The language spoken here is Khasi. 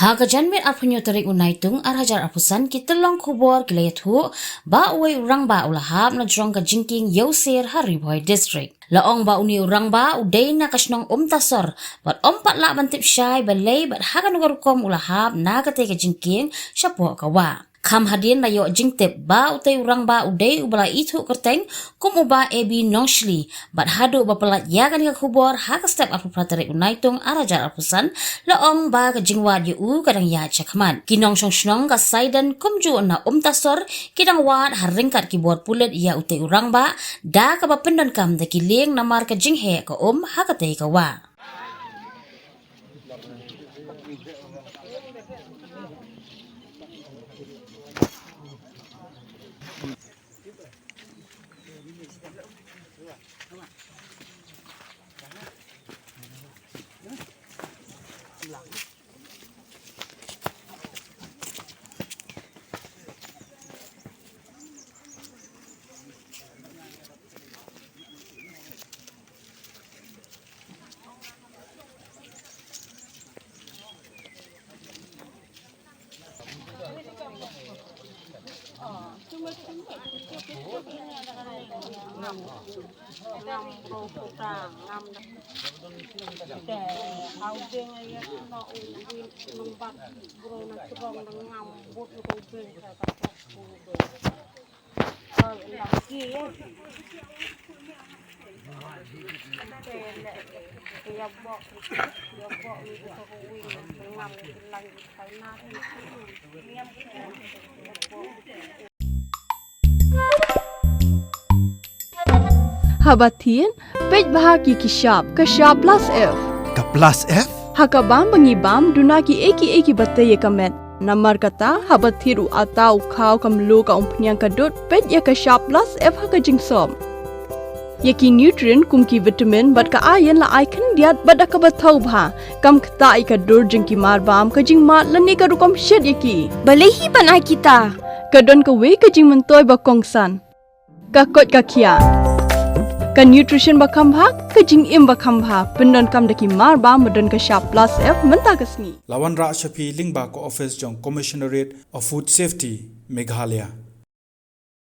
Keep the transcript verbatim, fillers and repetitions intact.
Ha ka janmiet arphew hynñiew tarik u Naitung ar hajar arphew san, ki tyllong khubor ki la ïathuh ba uwei u rangbah u la hap na jrong ka jingkieng ïewsier ha Ri Bhoi District. La ong ba une u rangbah u dei na ka shnong Umtasor bad ym pat lah ban tip shai balei bad ha kano ka rukom u la hap na katei ka jingkieng shapoh ka wah. Kham hadien la ïoh jingtip ba utei u rangbah u dei uba la ithuh kyrteng kum u Bah A B Nongshli, bad haduh ba pyllait ïa kane ka khubor ha ka step arphew phra tarik u Naitung ar hajar arphew san, la ong ba ka jingwad ïa u ka dang ïaid shakhmat. Ki nongshong shnong ka Saidan kumjuh na Umtasor ki dang wad ha ryngkat ki bor pulit ïa utei u rangbah da kaba pyndonkam da ki lieng namar ka jingheh ka um ha katei ka wah. Haba thied, peit bha ki ki shap, ka shap plus F. Ka plus F? Ha ka bam ba ngi bam, duna ki ei ki ei ki ba tei ïa ka met. Namar kata, haba thied u atta u khaw ka mluh ka umphniang ka dud, peit ïa ka shap plus F ha ka jingsop. Ïa ki nutrient kum ki vitamin bad ka iron la ai khyndiat bad da kaba thaw bha. Kam ktah ïa ka dur jong ki mar bam, ka jingmad lane ka rukom shet ïa ki. Balei hi ban ai kita? Ka don kawei ka jingmyntoi ba kongsan. Ka koit ka khiah. Ka nutrition ba kham bha, ka jingim ba kham bha. Pyndonkam da ki mar bam ba don ka shap plus F mynta ka sngi. La wanrah sha phi lyngba ka office jong Commissionerate of Food Safety, Meghalaya.